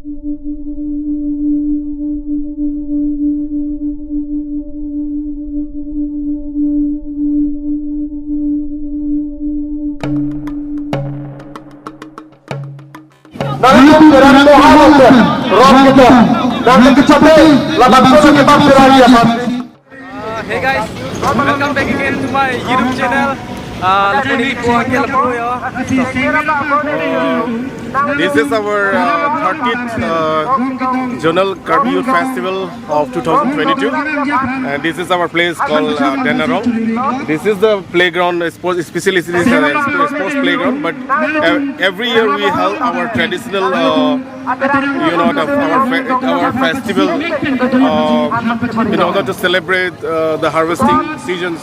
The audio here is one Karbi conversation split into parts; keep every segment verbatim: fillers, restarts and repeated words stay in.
Nangtum berang doha loten, rong kita, nangtum kecapek, labang sono ke bang berang ya, Pak. Uh, hey guys, welcome back again to my YouTube channel. Uh, lapu neli po ke lapu yo. This is our uh, thirtieth uh, Zonal Karbi Youth Festival of two thousand twenty-two, and this is our place called uh, Denarong. This is the playground, uh, sports, especially this is a sports playground. But uh, every year we held our traditional, uh, you know, the, our, fe- our festival uh, in order to celebrate uh, the harvesting seasons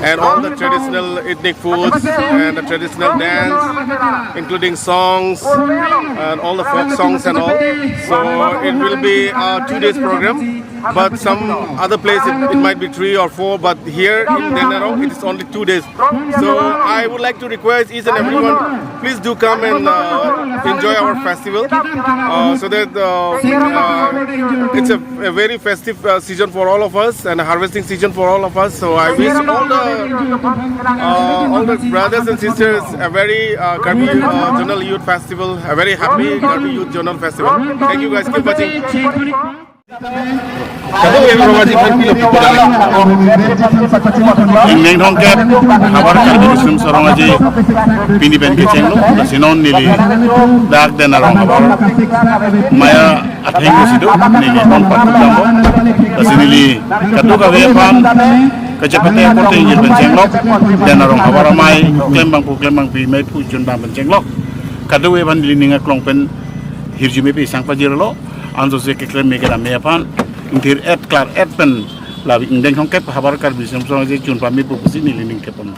and all the traditional ethnic foods and the traditional dance, including songs and all the folk songs and all. So it will be a two days program, but some other place it, it might be three or four, but here in Denarong it is only two days. So I would like to request each and everyone, please do come and uh, enjoy our festival, uh, so that uh, uh, it's a, a very festive uh, season for all of us and a harvesting season for all of us. So I wish all the uh, all the brothers and sisters a very uh, Karbi uh, Zonal Youth Festival, a very happy Karbi Youth Zonal Festival. Thank you guys, keep watching. Kadokave rong aji phan pilo pipodang. Ingdeng thomkep havar Karbi Riso Nimso Rong Aji pini pen kechenglo, lasi non neli dak Denarong havar maya atheng si do, neli non pakulam lo, lasi neli kadokave aphan kachepate aporte ingjir pen chenglok, Denarong havar amei klembangpo klembangpi, meiphu chunbang pen chenglok, kadokave aphan neli ning aklong pen hirjume pi sang pajirlo. Anso se keklem me kedam me aphan ingthir et klar et pen labi ingdeng thomkep havar Karbi Riso Nimso Rong Aji chun pame pu pusi neli ning kepon.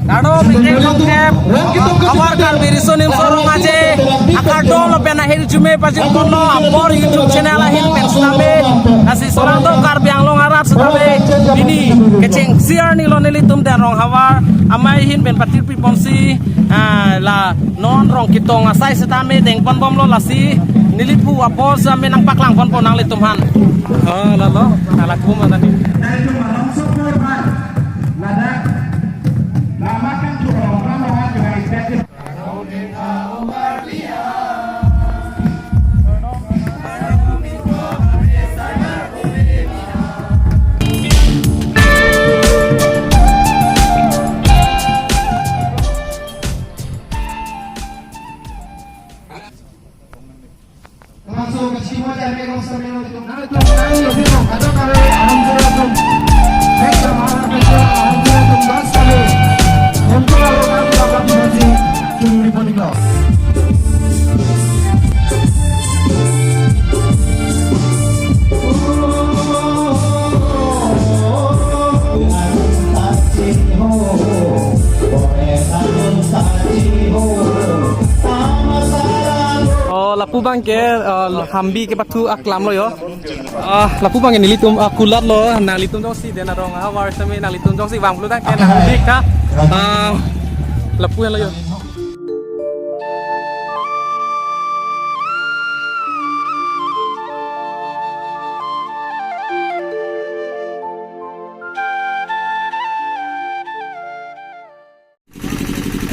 Kardom, ingdeng thomkep havar Karbi Riso Nimso Rong Aji akardom lapen ahirjume pajirponlo apor YouTube channel ahin pen sitame, lasi solangdo Karbi Anglong arat sitame pini kechengsi arnilo nelitum Denarong havar amei ahin pen patirpi ponsi, ah, la non Rongkitong asai sitame dengponbomlo, lasi neliphu apor sitame nangpaklang ponpo nanglitum aphan. Oh, lalo, nalakum tadi. Oh, lapu abang ke, uh, hambi kepathu aklam lo yo. Ah, lapu abang ke nelitum, ah, kulat lo, nanglitum jongsi Denarong havar sitame nanglitum jongsi vangplu tangte nangdik tha. Ah, lapu henlo yo.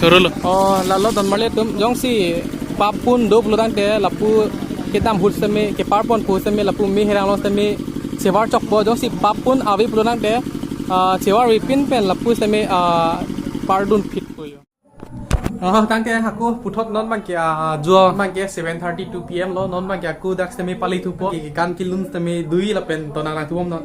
Chorolo. Oh, lalo don marli atum, jongsi pap pon do pulo tangte lapu kedam ahut sitame, kepar pon pu sitame, lapu me herang lo sitame chevar chokpo, jongsi pap pon ave pulo tangte, ah, chevar vepin pen lapu sitame, ah, pardun phit po jo. Oh, tangte hako puthot non abangke, ah, jo abangke seven thirty-two P M lo, non abangke ako dak sitame pali thupo, ke kan kelun sitame dui lapen tonang lang thubom non.